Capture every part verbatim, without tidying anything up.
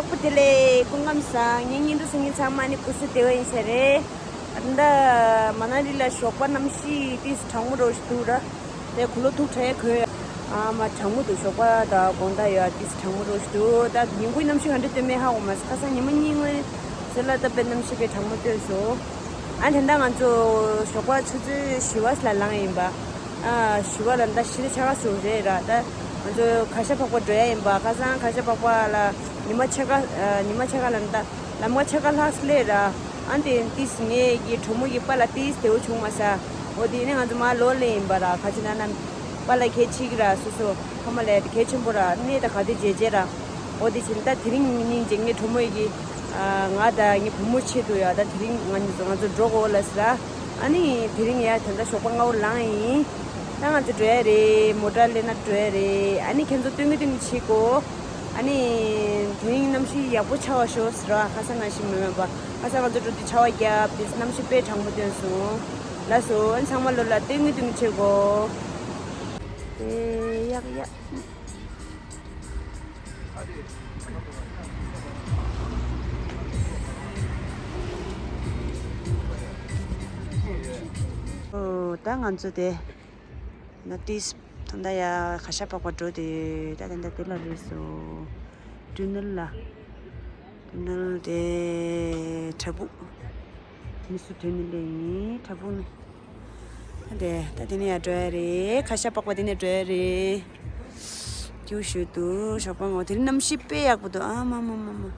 པོ་དེ་ལས་སྐུ་ཁམས་བཟང་། ངའི་བརྙན་ཐུང་གཟིགས་མཁན་ཚང་མ་ནི་སྐུ་གཟུགས་བདེ་བ་ཡིན་ས་རེད། ད་ལྟ་མ་ན་ལི་ལ་ཞོགས་པ་གནམ་གཤིས་ཏིས་གྲང་མོ་རོ་ཞིག་འདུག་ར། དེ་གུ་ལོ་ཐུག་དྲགས་གོས། ཨ་མ་གྲང་མོ་འདུག་ཞོགས་པ་དང་དགོང་དག་ཡོད་ཏིས་གྲང་མོ་རོ་ཞིག་འདུག་ད་ཉིན་གུང་གནམ་གཤིས་ག་འདྲ་སྟོན་མེད་ཧ་གོ་མ་སོང་། ཁ་སང་ཉི་མ་གཉིས་སྔོན་ཟེར་ལ་ད་དཔེ་གནམ་གཤིས་དཔེ་གྲང་མོ་སྟོན་སོང་། ཨ་དེ་འདྲ་ང་ཚོ་ཞོགས་པ་ཆུ་ཚོད་བཞི་པ་ལ་ལངས་ཡིན་པ། ཨ་བཞི་པ་ལ་ད་བཞི་དང་ཕྱེད་ཀ་ཙམ་རེད་ར། ད་ང་ཚོ་གར་ཞ་འཕགས་པ་འགྲོ་ཡ་ཡིན་པ། ཁ་སང་གར་ཞ་འཕགས་པ་ལ་ཉི་མ་ཕྱེད་ཀ་ཨ་ཉི་མ་ཕྱེད་ཀ་ལ་ད་ལམ་ཁ་ཕྱེད་ཀ་ལྷག་སླེབས་ར། ཨ་དེ་ཏིས་ངའི་གྲོགས་མོ་གི་པཱ་ལགས་ཏིས་བདེ་པོ་བྱུང་མ་སོང་། འོ་དེ་ནས་ང་ཚོ་མར་ལོག་སླེབས་ཡིན་པ་ར། ག་ཅི་ན་ན་པཱ་ལགས་གལ་ཆེ་གི་ར། སོ་སོ་ཕ་མ་ལ་ཡ་དེ་གལ་ཆེན་པོ་ར། གནས་ད་ག་དེ་བརྗེད་བརྗེད་ར། འོ་དེ་བྱས་ད་དེ་རིང་ཉིན་ཅིག་ངའི་གྲོགས་མོ་ཡི་གི་ཨ་ང་དང་ངའི་བུ་མོ་ཆེད་དུ་ཡ་ད་དེ་རིང་ང་ཚོ་ང་ཚོ་འགྲོ་གོ་ལ་ཟེར་ར། ཨ་ནི་དེ་རིང་ཡ་ད་ལྟ་ཞོགས་པ་སྔ་པོ་ལངས་ཡིན། ད་ང་ཚོ་འགྲོ་ཡ་རེད། མོ་ཊ་སླེབས་ན་འགྲོ་ཡ་རེད། ཨ་ནི་ཁྱེད་ཚོ་སྟོན་གི་སྟོན་གི་བྱེད་གོ། ཨ་ནི་དེ་རིང་གནམ་གཤིས་ཡག་པོ་ཆར་པ་ཤོར་ཟེར་བ། ཁ་སང་ནང་བཞིན་མིན་མིན་པ། ཁ་སང་ང་ཚོ་འགྲོ་དུས་ཆར་པ་བརྒྱབ་དེ་གནམ་གཤིས་དཔེ་གྲང་མོ་སྟོན་སོང་། ལགས་སོ། ཨ་ནི་ཚང་མ་ལོ་ལ་སྟོན་གི་སྟོན་གི་བྱེད་གོ། ཨེ་ཡག་ཡག་ཨོ་ད་ང་ཚོ་དེ། ད་ཏིས་ད་ལྟ་ཡ་གར་ཞ་འཕགས་པ་འགྲོ་དེ་ད་ད་ལྟ་དེ་ལ་རེད་སོ། ཊུ་ནེལ་ལ། ཊུ་ནེལ་དེ་བྲག་ཕུག་མི་སུ་ཊུ་ནེལ་ཡིན། བྲག་ཕུག་ནི། ད་དེ་ད་དེ་ནས་ཡར་འགྲོ་ཡ་རེད། གར་ཞ་འཕགས་པ་དེ་ནས་འགྲོ་ཡ་རེད། སྐྱིད་པོ་ཞིག་འདུག་ཞོགས་པ་ངོ་དེ་རིང་གནམ་གཤིས་དཔེ་ཡག་པོ་འདུག་ཨ་མ་མ་མ་མ།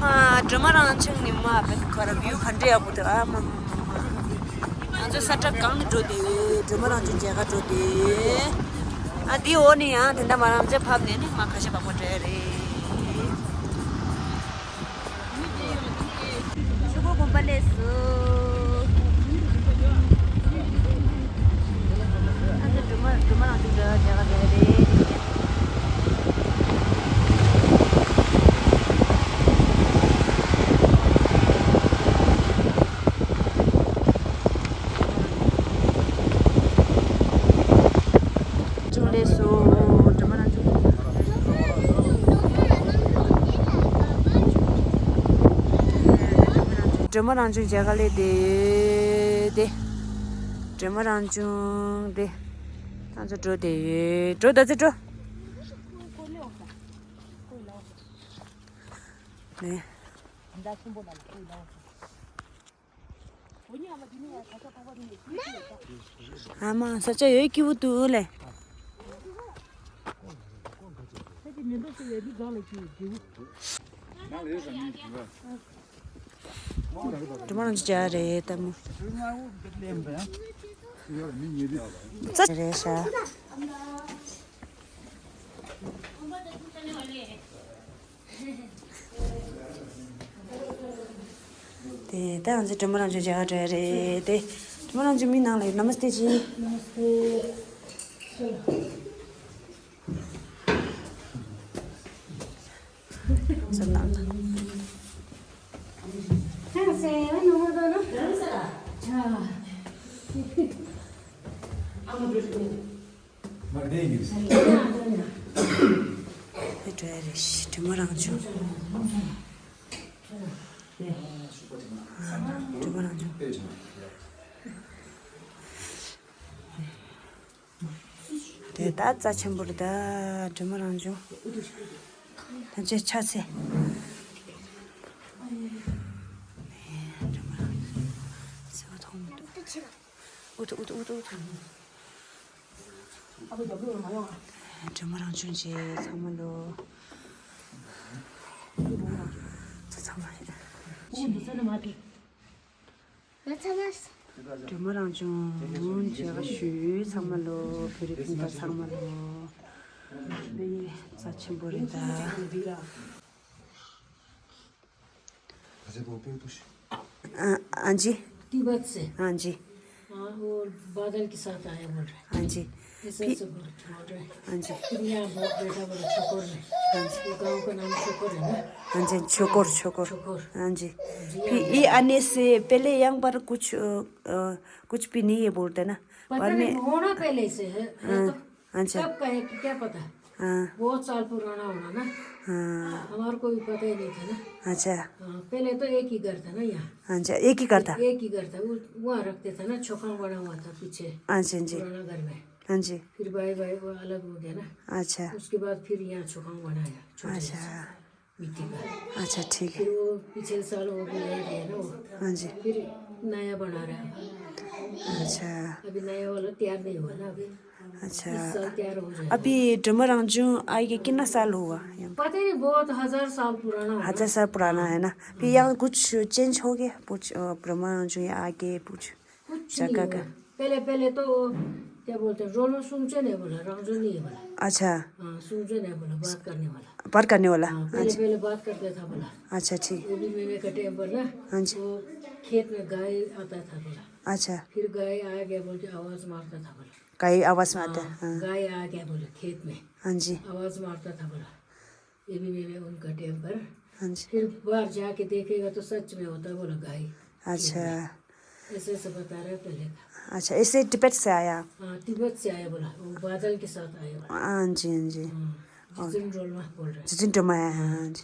ཨ་སྒྲོལ་མ་རང་བྱུང་ནི་མ་བེད་ཁོ་ར་བིའུ་ག་འདྲ་ཡག་པོ་འདུག་ཨ་མ་མ་མ་མ། ང་ཚོ་ས་ཁྲ་གང་ནས་འགྲོ་དེ་སྒྲོལ་མ་རང་བྱུང་མཇལ་ཁ་འགྲོ་དེ། ཨ་འདི་འོག་ནས་ཡང་དེ་འདྲ་མ་རང་བྱུང་ཕབ་ནས་ནི་མ་ཁ་ཤས་པ་པོ་འདྲ་རེད། ཆུ་ཁོ་དགོན་པ་སླེབས་སོང་། ཨ་ཙི་སྒྲོལ་མ་སྒྲོལ་མ་རང་བྱུང་འདྲ་མཇལ་ཁ་འདྲ་རེད། ཅུང་ལས་སུ་སྒྲོལ་མ་རང་བྱུང་། སྒྲོལ་མ་རང་བྱུང་མཇལ་ཁ་སླེབས་དེ། སྒྲོལ་མ་རང་བྱུང་དེ། ང་ཚོ་འགྲོ་དེ་ཡོད། འགྲོ་ད་ཚེ་འགྲོ། ནས། ཨ་མ་ས་ཆ་ཡོད་སྐྱིད་པོ་འདུག་ལེ། སྒྲོལ་མ་རང་བྱུང་མཇལ་རེད་ལྟད་མོ། རེད་ཤག་དེ་ད་ང་ཚོ་སྒྲོལ་མ་རང་བྱུང་མཇལ་ག་འགྲོ་ཡ་རེད་དེ། སྒྲོལ་མ་རང་བྱུང་མི་ནང་ལ་ཡོད། ནམ་སྟེ་ཅི། ནམ་སྟེ། ཟེར་ན། དེ་འགྲོ་ཡ་རེད་ཤི། སྒྲོལ་མ་རང་བྱུང་། སྒྲོལ་མ་རང་བྱུང་། དེ་ད་རྩ་ཆེན་པོ་རེད་ད། སྒྲོལ་མ་རང་བྱུང་། ད་ཅི་ཆ་ཚེ། སྒྲོལ་མ་རང་བྱུང་། སེ་བ་མཐོང་མི་འདུག་ཨུ་ཐུ་ཨུ་ཐུ་ཨུ་ཐུ་ཨུ་ཐུ། སྒྲོལ་མ་རང་བྱུང་བཅས་ཚང་མ་ལོ། ཚང་མ། སྒྲོལ་མ་རང་བྱུང་མཇལ་ཁ་ཞུས་ཚང་མ་ལོ། བོད་རིགས་སྤུན་ཟླ་ཚང་མ་ལོ། ཨ་ནི་རྩ་ཆེན་པོ་རེད་ད། हाँ जी। तिब्बत से। हाँ जी। हाँ, वो बादल के साथ आया बोल रहे हैं। हाँ जी। ऐसे ऐसे बोल बोल रहे हैं। हाँ जी। फिर यहाँ बोल, बेटा बोला छोकोर में। हाँ जी। वो गाँव का नाम छोकोर है ना? हाँ जी, छोकोर, छोकोर। छोकोर। हाँ जी। जी, फिर हाँ। ये आने से पहले यहाँ पर कुछ, अ, अ, कुछ भी नहीं है बोलते ना। पता नहीं, होना पहले से है, है तो हाँ जी। कब का है कि क्या पता? हाँ। बहुत साल पुराना होना ना। हाँ। हमारे को भी पता ही नहीं था ना। अच्छा। हाँ, पहले तो एक ही घर था ना यहाँ। अच्छा, एक ही घर था। एक ही घर था, वो वहाँ रखते थे ना, छोकांग बना हुआ था पीछे। हाँ जी, हाँ जी। पुराना घर में। हाँ जी। फिर भाई भाई वो अलग हो गया ना। अच्छा। उसके बाद फिर यहाँ छोकांग बनाया, छोटे अच्छा। से मिट्टी का। अच्छा, ठीक फिर है। वो पिछले साल वो भी ले गया ना वो। हाँ जी। फिर नया बना रहा है। अच्छा। अभी नया वाला तैयार नहीं हुआ ना अभी। अच्छा। इस साल तैयार हो जाएगा। अभी ड्रामा रंगजू आए के कितना साल हुआ? पता नहीं, बहुत हजार साल पुराना होगा। हजार साल पुराना है ना। फिर यहाँ कुछ चेंज हो गया? कुछ, अ, ड्रामा रंगजू यहाँ आके कुछ कुछ नहीं जगह हुआ। का? पहले, पहले तो वो क्या बोलते हैं, रोलो सुंगचन है बोला, रंगजू नहीं है बोला। अच्छा। हाँ, सुंगचन है बोला, बात करने वाला। बात करने वाला? हाँ, पहले, अच्छा। पहले बात करता था बोला। अच्छा, ठीक। वो भी मेमे का टाइम पर ना, हाँ जी। वो खेत में गाय आता था बोला। अच्छा। फिर गाय आ गया बोल के आवाज मारता था बोला। गाय आवाज मारता, हाँ, हाँ। गाय आ गया बोले खेत में। हाँ जी। आवाज मारता था बोला। ये भी मेरे उनका टाइम पर। हाँ जी। फिर बाहर जाके देखेगा तो सच में होता बोला गाय। अच्छा। ऐसे ऐसे बता रहे पहले का। अच्छा, ऐसे तिब्बत से आया? हाँ, तिब्बत से आया बोला, वो बादल के साथ आया बोला। हाँ जी, हाँ जी। हाँ, जितिन रोलमा बोल रहे हैं। जितिन रोलमा है, हाँ जी।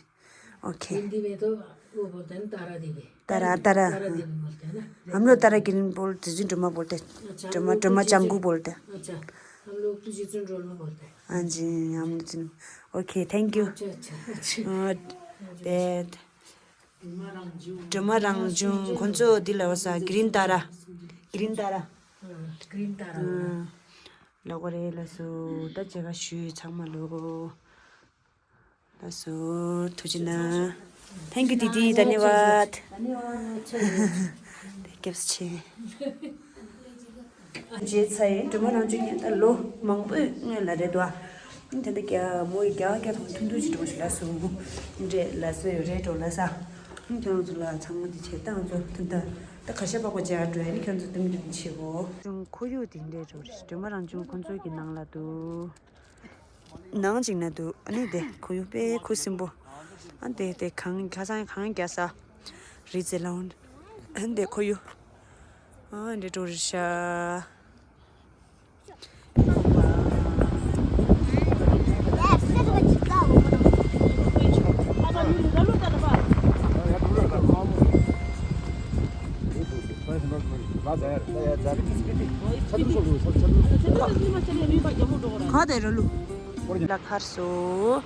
ओके। हिंदी में तो वो बोलते हैं ना, तारा देवी। तारा, तारा, तारा हाँ। देवी बोलते हैं ना। हम लोग तारा किरण बोल, जितिन रोलमा बोलते हैं। अच्छा, हम रोलमा, लोग तो रोलमा जितिन, चांगू बोलते हैं। अच्छा, हम लोग तो जितिन रोलमा बोलते हैं। हाँ जी, हम जितिन। Okay, thank you। अच्छा, अच्छा, अच्छा। हाँ, दे། སྒྲོལ་མ་རང་བྱུང་། ཁོ་ཚོ་འདི་ལ་བ་ས་གི་རིན་ཏཱ་ར། གི་རིན་ཏཱ་ར། ཨ། གི་རིན་ཏཱ་ར། ཨ། ལོག་པ་རེད་ལགས་སོ། ད་མཇལ་ཁ་ཞུས་ཚང་མ་ལོ། ལགས་སོ། ཐུགས་རྗེ་གནང་། Thank you དིདི། धन्यवाद। སྐྱབས་ཆེ། མཇལ་ཚར་ཡིན། སྒྲོལ་མ་རང་བྱུང་ཉིད་ད་ལོ་མང་པོའི་སྔོན་ལ་རེད་དོ། ད་ལྟ་རྒྱ་མོ་ཡི་རྒྱ་རྒྱ་དང་ཐུང་ཐུང་ཞིག་འགྲོ་ཞིག་ལ་སོང་། འདྲེ་ལ་སོ་ཡོད་རེད་འགྲོ་ལ་ས། ཁྱོད་ཚོ་ལ་ཚང་མ་དེ་བྱེད་སྟངས་ཚོ་ད་ད་ད་ཁ་ཤས་པགས་པ་སྦྱར་འགྲོ་ཡ་ནི་ཁྱོད་ཚོ་དེ་མི་འདྲ་བྱེད་གོ། ཁོར་ཡུག་དེ་འདྲས་འགྲོ་རེད། སྒྲོལ་མ་རང་བྱུང་ཁོ་ཚོ་གི་ནང་ལ་འདུག་ནང་ཅིག་ན་འདུག་ཨ་ནི་དེ་ཁོར་ཡུག་དཔེ་ཁུ་སིམ་པོ། ཨ་དེ་དེ་གངས་ཁ་སང་གངས་རྒྱག་ས། རི་རྩེ་ལ་འོང་། ཨ་དེ་ཁོར་ཡུག་ཨ་འདྲེ་འགྲོ་རེད་ཤག་ག་དེ་ར་ལུ། ལ་ཁར་སོ།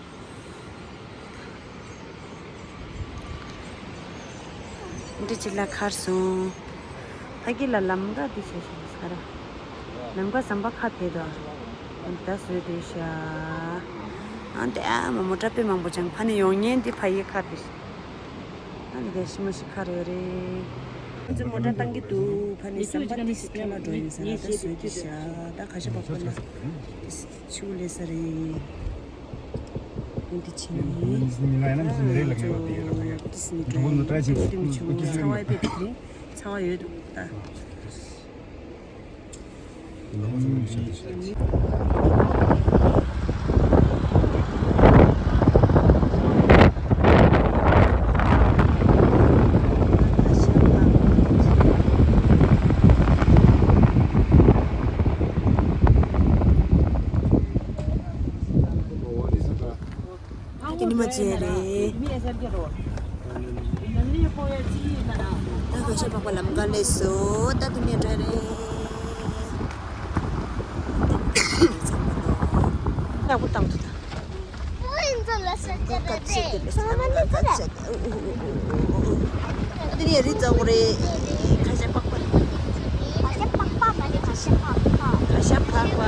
འདི་ཅི་ལ་ཁར་སོང་། ཕ་གི་ལ་ལམ་ཀ་འདི་བྱས་ཤིང་ས་ར། ལམ་ཀ་ཟམ་པ་ཁ་ཕེ་དོ། ད་བཟོས་དེ་ཤ། ཨ་འདི་ཨ་མ་མོ་ཊ་དཔེ་མང་པོ་ཅང་ཕ་ནི་ཡོང་ཉེན་འདི་ཕ་ཡི་ཁར་འདི། ཨ་འདི་ཤི་མ་ཤི་ཁར་ཡོད་རེད། ཁོ་ཚོས་མོ་ཊ་བཏང་གི་འདུག་ཕ་ནི་ཟམ་པ་འདི་སི་ཁ་མ་འགྲོ་ཡིན་ས་ར། ད་བཟོས་དེ་ཤ། ད་ཁ་ཤ་པག་པ་ལ། ཆུ་ལས་ས་རེད། འདི་ཆེ་ནི། འདི་སི་ནི་ལ་ཡ་ན་འདི་སི་ནི་རེད་ལ་ངེས་པ་དེ་ལ་ངེས། འདི་སི་ནི་འགྲོ་ཡ་ནི་འདི་མི་ཆུང་ནི་ཚ་བ་ཡི་པེ་དེ་ཚ་བ་ཡོད་འདུག་ད། དེ་ནི་མ་བྱས་རེད། ད་ག་ཤ་པག་པ་ལམ་ཀ་ལས་སོ། ད་དེ་ནས་འདྲ་རེད། ཡག་པོ་བཏང་འདུག་ད། དེ་ནས་རི་རྫོགས་རེད། ཁ་ཤ་པག་པ་རེད། ཁ་ཤ་པག་པ་མ་རེད། གར་ཞབས་འཕགས་པ།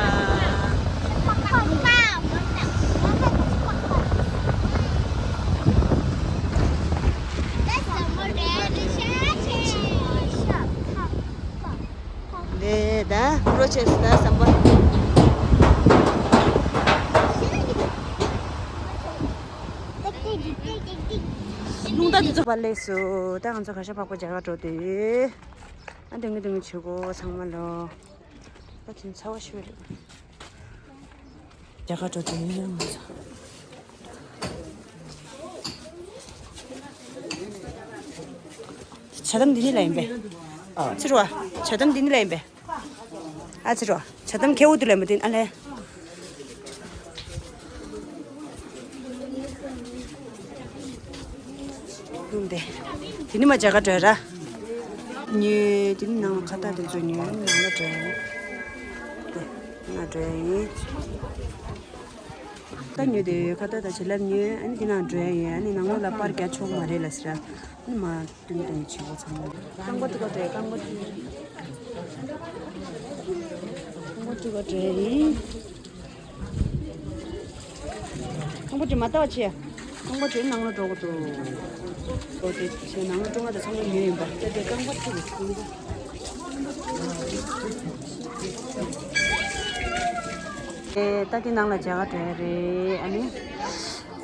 འདི་ད་ཁུ་རོ་ཆེ་སི་ད་ཟམ་པ། རླུང་རྟ་འདི་ཚོ་པ་ལེགས་སོ། ད་ང་ཚོ་གར་ཞབས་འཕགས་པ་མཇལ་ཁ་འགྲོ་དུས། ཨ་འདི་ངི་འདི་ངི་བྱེད་གོ་ཚང་མ་ལོ། ད་དེ་ཚ་བ་ཞིག་རེད། རྒྱ་གར་འགྲོ་དུས་ཡིན་ན་མ་ཚ། ཇ་དམ་འདི་ནི་ལ་ཡིན་པས། ཨ་ཚི་རུ་བ། ཇ་དམ་འདི་ནི་ལ་ཡིན་པས། ཨ་ཚི་རུ་བ། ཇ་དམ་ཁེ་འུ་དུ་ལ་མ་དུན་ཨ་ལེ། ཡིན་པས། དེ་ནི་མ་ཇ་ག་འགྲོ་ར། ཉོས་དེ་ནི་ནང་ལ་ཁ་བཏགས་དེ་ཚོ་ཉོས་ནང་ལ་འགྲོ་ཡིན། དེ་ང་འགྲོ་ཡིན། ད་ཉོས་དེ་ཁ་བཏགས་དང་བྱིན་རླབས་ཉོས། ཨ་ནི་དེ་ནང་འགྲོ་ཡ་ཡིན། ཨ་ནི་ནང་ལོགས་ལ་པར་རྒྱག་ཆོག་མ་རེད་ལ་ཟེར། ཨ་ནི་མ་སྟོན་སྟོན་བྱེད་པོ་ཚང་མ་རྐང་པ་ཐུག་ག་འགྲོ་ཡ། རྐང་པ་ཐུག་རྐང་པ་ཐུག་ག་འགྲོ་ཡ་ཡིན། རྐང་པ་ཐུག་མ་ལྟ་བ་བྱེད། རྐང་པ་ཐུག་ནང་ལ་འགྲོ་དགོས་འདུག་འོ་དེ་བྱས་ནང་ལ་འགྲོ་ང་དང་ཚང་མ་ཉོས་ཡིན་པ། དེ་དེ་རྐང་པ་ཐུག་རེད། ཨེ་ད་དེ་ནང་ལ་མཇལ་ཁ་འགྲོ་ཡ་རེད། ཨ་ནི་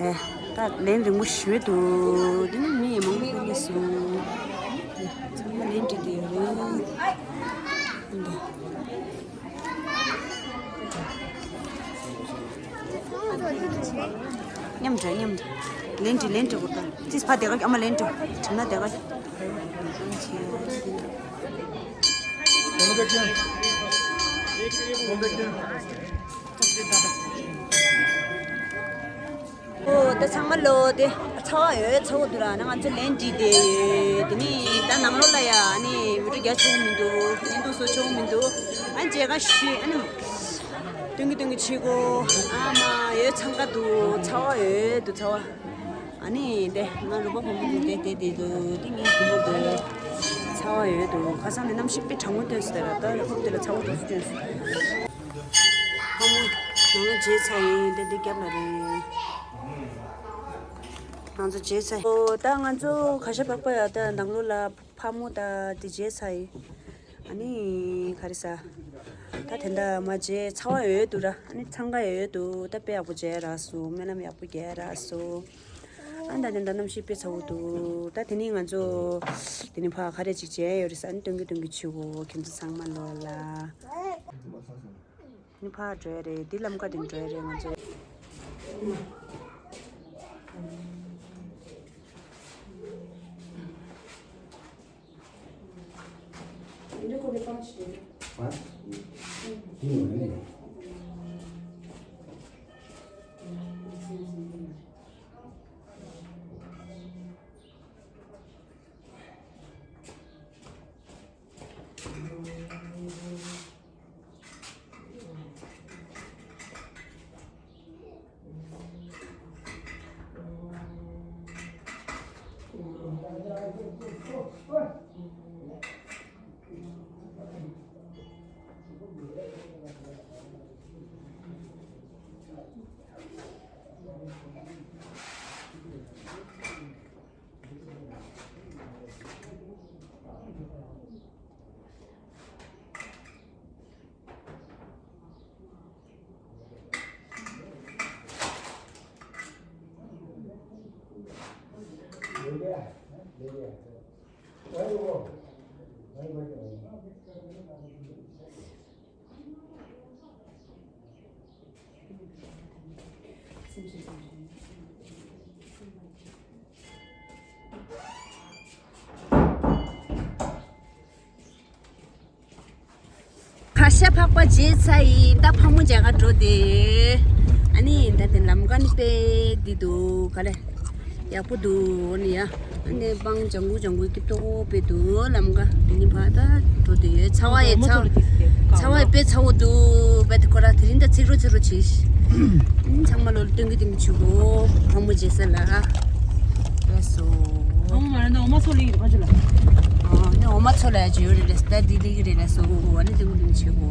ཨེ་ད་ལན་རིང་པོ་ཞུས་འདུག་འདི་ནི་མི་མང་པོ་ཕེབས་ཀྱི་སོང་། ཚང་མ་ལན་འགྲིག་གི་ཡོད་རེད། འདི་མཉམ་འགྲོ་མཉམ་འགྲོ། ལན་འགྲིག་ལན་འགྲིག་གོ་ད། ཅིས་ཕ་དེ་ག་ཨ་མ་ལན་འགྲིག་གྲིམ་ན་དེ་ག་ཨོ་ད་ཚང་མ་ལོ། དེ་ཚ་བ་ཡོད་ཚ་བོ་འདུག་ར། ན་ང་ཚོ་ལན་འགྲིག་དེ་ཡོད། དེ་ནི་ད་ནང་ལོགས་ལ་ཡ་ཨ་ནི་བི་ཌིའོ་རྒྱག་ཆོག་མི་འདུག་བརྙན་ཐུང་བཟོ་ཆོག་མི་འདུག་ཨ་མཇལ་ཁ་ཞུས། ཨ་ནི་སྟོན་གི་སྟོན་གི་བྱེད་གོ་ཨ་མ་ཡོད་འཚང་ཁ་འདུག་ཚ་བ་ཡོད་འདུག་ཚ་བ། ཨ་ནི་དེ་ང་རུ་པ་བུ་མོ་དེ་དེ་དེ་འདུག་དེ་ངའི་བུ་མོ་འདུག་ཚ་བ་ཡོད་འདུག་ཁ་སང་ནས་གནམ་གཤིས་དཔེ་གྲང་མོ་ཐོན་སོང་། དེ་ལ་ད་ཧོབ་དེ་ལ་ཚ་བ་འགྲོ་སུ་ཐོན་སོང་། ཕ་མོ་ནང་ལ་མཇལ་ཚར་ཡིན། དེ་འདི་རྒྱབ་ལ་རེད། ང་ཚོ་མཇལ་ཚར། ཨོ་ད་ང་ཚོ་གར་ཞབས་འཕགས་པ་ཡ་ད་ནང་ལོགས་ལ་ཕ་མོ་ད་དེ་མཇལ་ཚར་ཡིན། ཨ་ནི་ག་རེ་ཟ། ད་དེ་འདྲ་མ་མཇལ། ཚ་བ་ཡོད་འདུག་ར། ཨ་ནི་འཚང་ཁ་ཡོད་འདུག་ད་དཔེ་ཡག་པོ་མཇལ་རག་སོང་། སྨོན་ལམ་ཡག་པོ་རྒྱག་རག་སོང་། ཨ་ད་དེ་འདྲ་གནམ་གཤིས་དཔེ་ཚ་བོ་འདུག་ད་དེ་ནི་ང་ཚོ་དེ་ནི་ཕ་ག་རེ་ཅིག་མཇལ་ཡོད་རེད་ཟ། ཨ་ནི་སྟོན་གི་སྟོན་གི་བྱེད་གོ་ཁྱེད་ཚོ་ཚང་མ་ལོ་ལ། ནི་ཕར་འགྲོ་ཡ་རེད། འདི་ལམ་ཀ་འདི་འགྲོ་ཡ་རེད་ང་ཚོ། གར་ཞབས་འཕགས་པ་མཇལ་ཚར་ཡིན། ད་ཕ་མོ་མཇལ་ཁ་འགྲོ་དེ། ཨ་ནི་ད་དེ་ལམ་ཀ་ནི་དཔེ་འདི་འདུག་ག་ལེ། ཡག་པོ་འདུག་ཨ་ནི་ཡ། ཨ་ནི་སྤང་ལྗང་གུ་ལྗང་གུ་སྐྱིད་ཏོག་དཔེ་འདུག་ལམ་ཀ་དེ་ནི་ཕ་ད་འགྲོ་དེ་ཡོད། ཚ་བ་ཡོད་ཚ་བ། ཚ་བ་ཡོད་དཔེ་ཚ་བོ་འདུག་དཔེ་དེ་ཁོ་ར་དེ་རིང་ད་ཚིག་རོ་ཚིག་རོ་བྱེད། ཨ་ནི་ཚང་མ་ལོ་ལ་སྟོན་གི་སྟོན་གི་བྱེད་གོ་ཕ་མོ་མཇལ་ས་ལ། ལགས་སོ། ཕ་མོ་མ་རེད་ན་འོ་མ་ཚོ་ལིང་རེད་ཕ་ཆུ་ལ། འོ་མ་ཚོ་ལ་ཡ་ཇོ་རེ་རེ་ད་འདི་ལི་གི་རེ་ལ་སོ་ཨ་ནི་དེ་ངུ་དེ་ཆེ་གོ།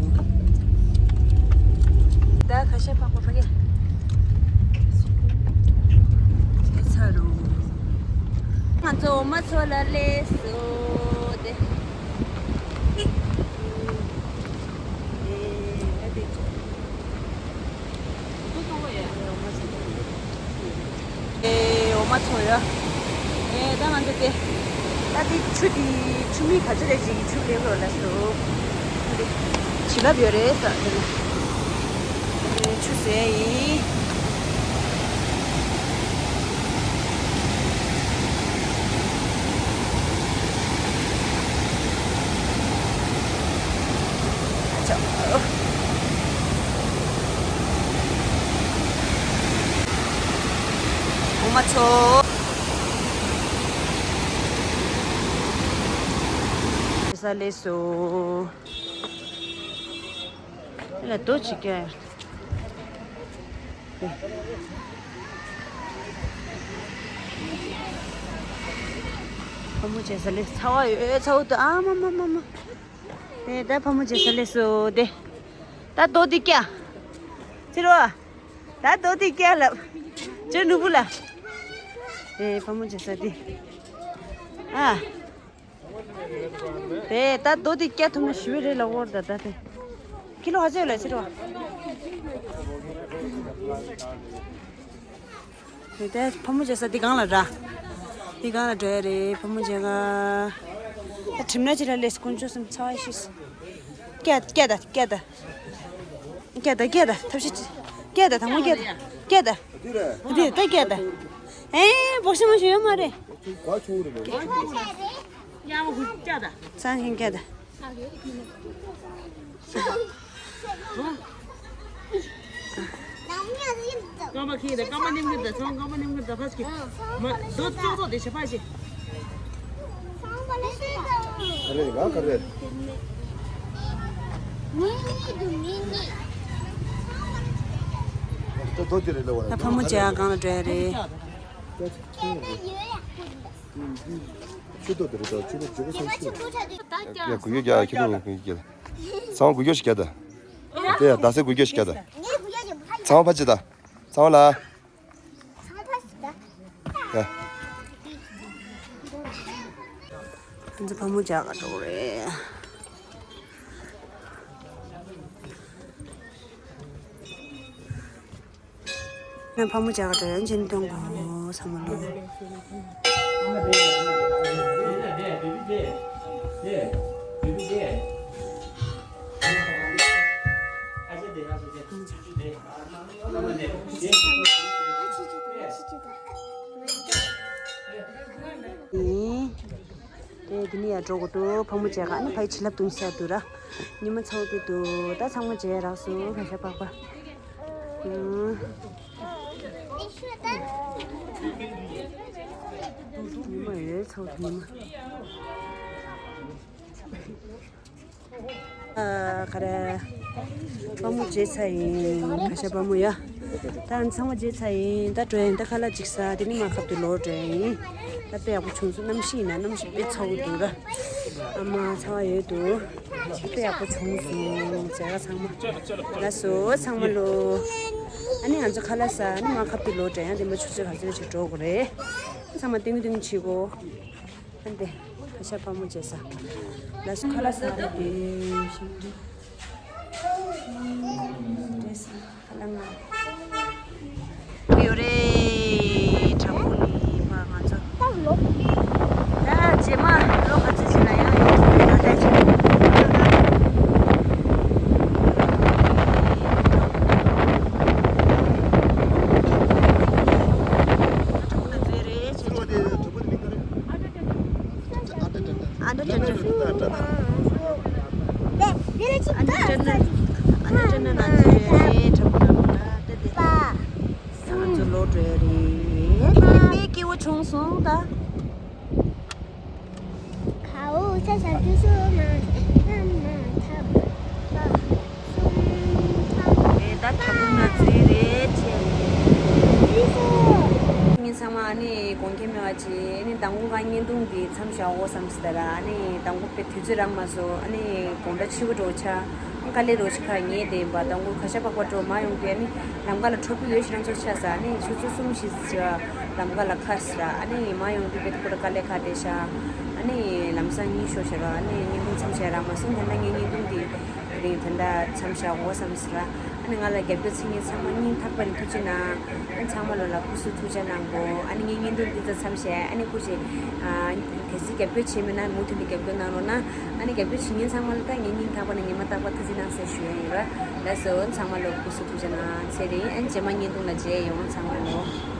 ད་ཁ་ཤས་ཕག་པ་ཕ་གི་ཁྱེད་ཚ་རུ། ང་ཚོ་འོ་མ་ཚོ་ལ་ལས་སོ་དེ། ཨེ་འོ་མ་ཚོ་ཡ། ཨེ་ད་ང་ཚོ་དེ། ད་དེ་ཆུ་དེ་ཆུ་མིག་ག་ཚོད་རེད་ཅིག་གི་ཆུ་ལེན་དགོས་ལ་སོ། ཆུ་དེ་བྱིན་རླབས་ཡོད་རེད་ས་དེ་ལ། ཨེ་ཆུ་ཟས་ཡིན། འོ་མ་ཚོ། ས་ལས་སོ། ལ་དོ་ཅིག་ཀྱང་། ཕ་མོ་བྱས་ས་ལེ་ཚ་བ་ཡོད་ཚ་བོ་དུ་ཨ་མ་མ་མ་མ། དེ་ད་ཕ་མོ་བྱས་ས་ལེ་སོ་དེ། ད་དོ་དེ་ཀྱ། ཚེ་རོ། ད་དོ་དེ་ཀྱ་ལབ། ཅོ་ནུ་བུ་ལ། དེ་ཕ་མོ་བྱས་ས་དེ། ཨ། དེ་ད་རྡོ་དེ་སྐྱ་ཐུབ་ན་ཞི་བའི་རེད་ལ་འོར་ད་ད་དེ། ཁྱི་ལོ་ཧ་ཅང་ལ་ཕྱིར་བ། དེ་ད་ཕ་མོ་བྱས་ས་འདི་གང་ལ་ར། འདི་གང་ལ་འགྲོ་ཡ་རེད་ཕ་མོ་བྱས་ག་ད་གྲིམ་ན་ཅི་ལ་ལས་དཀོན་མཆོག་གསུམ་ཚ་བ་ཤིས། སྐྱ་སྐྱ་ད་སྐྱ་ད། སྐྱ་ད་སྐྱ་ད་ཐབས་ཤེས་སྐྱ་ད་དང་མོ་སྐྱ་ད་སྐྱ་ད། འདི་ད་སྐྱ་ད། ཨེ་འབོག་ཤི་མ་ཤི་ཡོད་མ་རེད། ཚང་ཁེངས་སྐད་དང་། རྐང་པ་ཁེངས་དང་རྐང་པ་མནན་གྱི་དང་ཚང་རྐང་པ་མནན་གྱི་དང་ཕ་སྐྱིད། མ་རྡོ་ཙོག་ཙོག་དེ་བྱེད་པ་ཞིག་ག་རེ་རེད་ག་ག་རེ། ད་རྡོ་དེ་རེད་ལ་བ་ད་ཕ་མོ་ཅག་གང་ལ་འགྲོ་ཡ་རེད། ཆུ་ཏོག་དེ་རེད་ད་ཆུ་ལོ་བྱེད་པ་ཚང་ཆུ། ཡ་གུ་ཡོ་རྒྱ་ཁྱི་ལོ་གུ་ཡོ་རྒྱ། ཚང་གུ་ཡོ་ཞིག་རྒྱ་ད། དེ་ཡ་ད་སེ་གུ་ཡོ་ཞིག་རྒྱ་ད། ཚང་ཕ་ཅི་ད། ཚང་ལ། ཡ། ཁྱེད་ཚོ་ཕ་མོ་ཅག་ག་འགྲོ་རེད། ང་ཕ་མོ་ཅག་ག་དྲན་ཅན་སྟོན་གོ་ཚང་མ་ལོ། ཨིན། དེ་དེ་ནས་ཡར་འགྲོ་དགོས་འདུག་ཕ་མོ་མཇལ་ཁ་ཨ་ནི་ཕ་ཡི་བྱིན་རླབས་གཏོང་ས་འདུག་ར། ཉི་མ་ཚ་བོ་དཔེ་འདུག་ད་ཚང་མ་མཇལ་རག་སོང་ཁ་ཤས་པག་པ། ཉི་མ་ཡོད་ཚ་བོ་དེ་ཉི་མ། ཨ། ག་རེ། དཔའ་མོ་བརྗེད་ཚར་ཡིན། ཁ་ཤས་དཔའ་མོ་ཡ། ད་ཚང་མ་བརྗེད་ཚར་ཡིན། ད་འགྲོ་ཡིན། ད་ཁ་ལག་ཅིག་ཟ། དེ་ནི་མ་ཁབ་ཏུ་ལོག་འགྲོ་ཡིན། ད་དཔེ་ཡག་པོ་བྱུང་སོང་། གནམ་གཤིས་ཡིན་ན་གནམ་གཤིས་དཔེ་ཚ་བོ་འདུག་ར། ཨ་མ་ཚ་བ་ཡོད་འདུག་དཔེ་ཡག་པོ་བྱུང་སོང་། མཇལ་ཁ་ཚང་མ། ལགས་སོ་ཚང་མ་ལོ། ཨ་ནི་ང་ཚོ་ཁ་ལག་ཟ། ཨ་ནི་མ་ཁབ་ཏུ་ལོག་འགྲོ་ཡིན། དེ་མ་ཆུ་ཚོད་ག་ཚོད་ཅིག་འགྲོ་དགོས་རེད། ཚང་མ་ཏིང་ཏིང་བྱེད་དགོས། ཨ་འདི། ཁ་ཤས་དཔའ་མོ་བྱེད་ས། ལགས་སོ་ཁ་ལག་ཟ་རེད་དེ། ཁ་ལག་ང་། ཡོད་རེད། དྲང་པོ་ནི་ཕ་ང་ཚོ། ད་རྗེས་མ་ལོ་ག་ཚོད་ཅིག་ལ་ཡང་ཡོང་གི་རེད་ད་ལྟ་ཅིག་ཨ་འདྲ་འདྲ་འདྲ། ཨ་འདྲ་འདྲ་ན་ཚོད་རེད་དྲ་པོ་དྲ་པོ་ལ་ཏེ་ཏེ། ང་ཚོ་ལོག་འགྲོ་ཡ་རེད། དཔེ་སྐྱིད་པོ་བྱུང་སོང་ད། ཨེ་ད་དྲ་པོ་ན་ཚོད་རེད་ཆེ། ངེད་ཚང་མ། ཨ་ནི་དགོངས་འགལ་མེད་པ་ཅིག་ཨ་ནི་དང་པོ་ཁ་བརྙན་ཐུང་འདི་མཚམས་བཞག་འོ་བསམ་སི་ད་ར། ཨ་ནི་དང་པོ་པའི་དུས་ཚོད་རག་མ་སོང་། ཨ་ནི་དགོང་དྲ་ཕྱི་པོ་འགྲོ་ཆ་དཀའ་ལས་རོ་ཞིག་ཁ་ཉེ་དེ་ཡིན་པ། དང་པོ་ཁ་ཤ་པག་པ་འགྲོ་མ་ཡོང་དུས། ཨ་ནི་ལམ་ཁ་ལ་ཁྲོ་ཕུ་ཡོད་ཤི་རང་ཚོ་ཆ་ས། ཨ་ནི་ཆུ་ཚོད་གསུམ་བཞི་ལམ་ཁ་ལ་ཁ་སི་ར། ཨ་ནི་མ་ཡོང་དུས་པའི་ཁོ་ར་དཀའ་ལས་ཁ་དེ་ཤ། ཨ་ནི་ལམ་སང་གཉིད་ཤོར་ཤ་ར། ཨ་ནི་བརྙན་ཐུང་མཚམས་བཞག་རག་མ་སོང་། ད་ལྟ་ངའི་བརྙན་ཐུང་འདི་དེ་རིང་ད་ལྟ་མཚམས་བཞག་འོ་བསམ་སི་ར། ཨ་ནི་ང་ལ་རྒྱབ་སྐྱོར་བྱེད་མཁན་ཚང་མ་སྙིང་ཐག་པ་ནས་ཐུགས་རྗེ་གནང་། ཨ་ནི་ཚང་མ་ལོ་ལ་སྐུ་གཟུགས་ཐུགས་ཅག་གནང་དགོས། ཨ་ནི་ངའི་བརྙན་ཐུང་འདི་ཚོ་མཚམས་བཞག་ཨ་ནི་སྐུ་མཁྱེན། ཨ་གལ་སྲིད་རྒྱབ་སྐྱོར་བྱས་མེད་ན་མུ་མཐུད་ནས་རྒྱབ་སྐྱོར་གནང་རོགས་གནང་། ཨ་ནི་རྒྱབ་སྐྱོར་བྱེད་མཁན་ཚང་མ་ལ་ད་ངའི་སྙིང་ཐག་པ་ནས་ཉི་མ་རྟག་པར་ཐུགས་རྗེ་གནང་ཟེར་ཞུ་ཡ་ཡིན་ར། ལགས་སོ། ཚང་མ་ལོ་སྐུ་གཟུགས་ཐུགས་ཅག་གནང་། ཚེ་རིང་། ཨ་ནི་རྗེས་མ་བརྙན་ཐུང་ལ་མཇལ་ཡོང་། ཚང་མ་ལོ།